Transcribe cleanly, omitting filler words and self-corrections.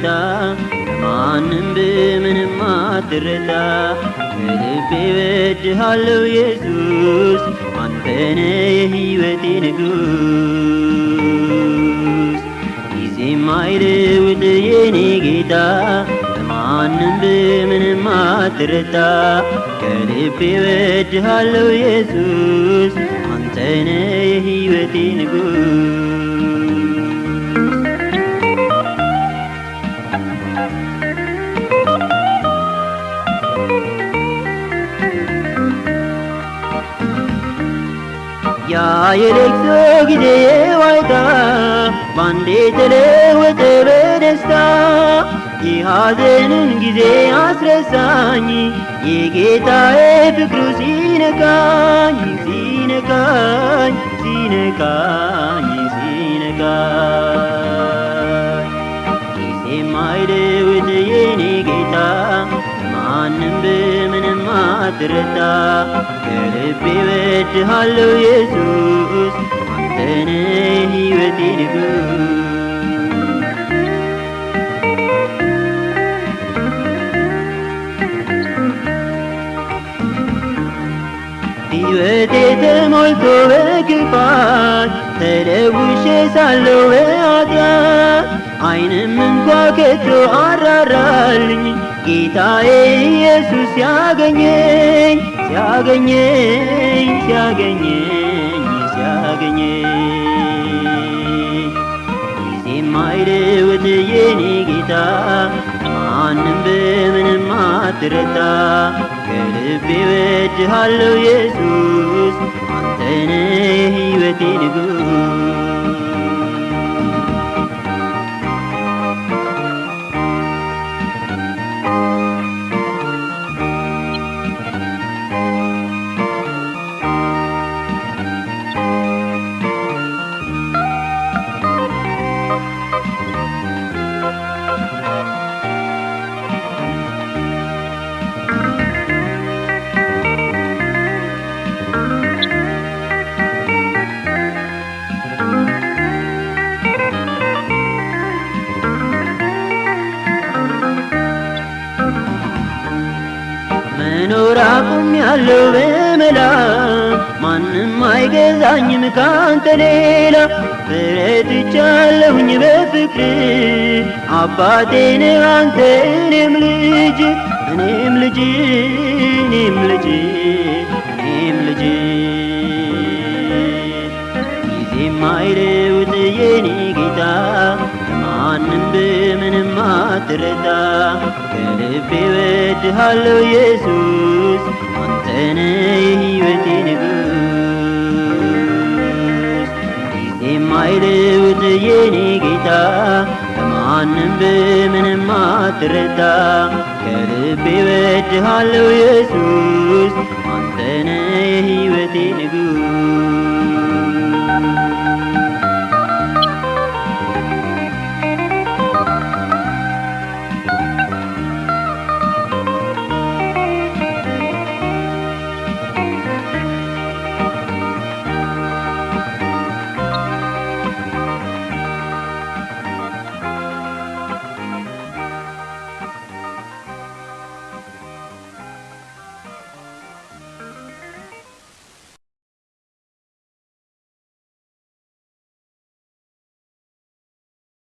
ጌታ በማንም በምንም አትረታ። ከልቤ እወድሃለሁ ኢየሱስ አንተ ነህ የሕይወቴ ንጉሥ። ጊዜ የማይለውጥ የኔ ጌታ በማንም በምንም አትረታ። ከልቤ እወድሃለሁ ኢየሱስ አንተ ነህ የሕይወቴ ንጉሥ። ያ የለቅሶ ጊዜ ዋይታ ባንዴ ተለወጠ በደስታ። የሐዘንን ጊዜ አስረሳኝ የጌታዬ ፍቅሩ ሲነካኝ ሲነካኝ ሲነካኝ ሲነካኝ። ጊዜ የማይለውጥ የኔ ጌታ ማንም በምንም አትረታ። ከልቤ እወድሃለሁ ኢየሱስ አንተ ነህ የሕይወቴ ንጉሥ። ሕይወቴ ተሞልቶ በክፋት ተለውሼ ሳለሁ በኃጢአት ዓይንም እንኳ ከቶ አራራልኝ ጌታዬ ኢየሱስ ሲያገኘኝ ሲያገኘኝ ሲያገኘኝ ሲያገኘኝ። ጊዜ የማይለውጥ የኔ ጌታ ማንም በምንም አትረታ። ከልቤ እወድሃለሁ ኢየሱስ አንተ ነህ የሕይወቴ ንጉሥ። መኖር አቁሜያለሁ በመላ ማንም አይገዛኝም ካንተ ሌላ። ተረድቻለሁኝ በፍቅር አባቴ ነህ አንተ እኔም ልጅ እኔም ልጅ እኔም ልጅ እኔም ልጅ። ጊዜ የማይለውጥ የኔ ጌታ ማንም በምንም አትረታ። ከልቤ እወድሃለሁ ኢየሱስ አንተ ነህ የሕይወቴ ንጉሥ። ጊዜ የማይለውጥ የኔ ጌታ በማንም በምንም አትረታ። ከልቤ እወድሃለሁ ኢየሱስ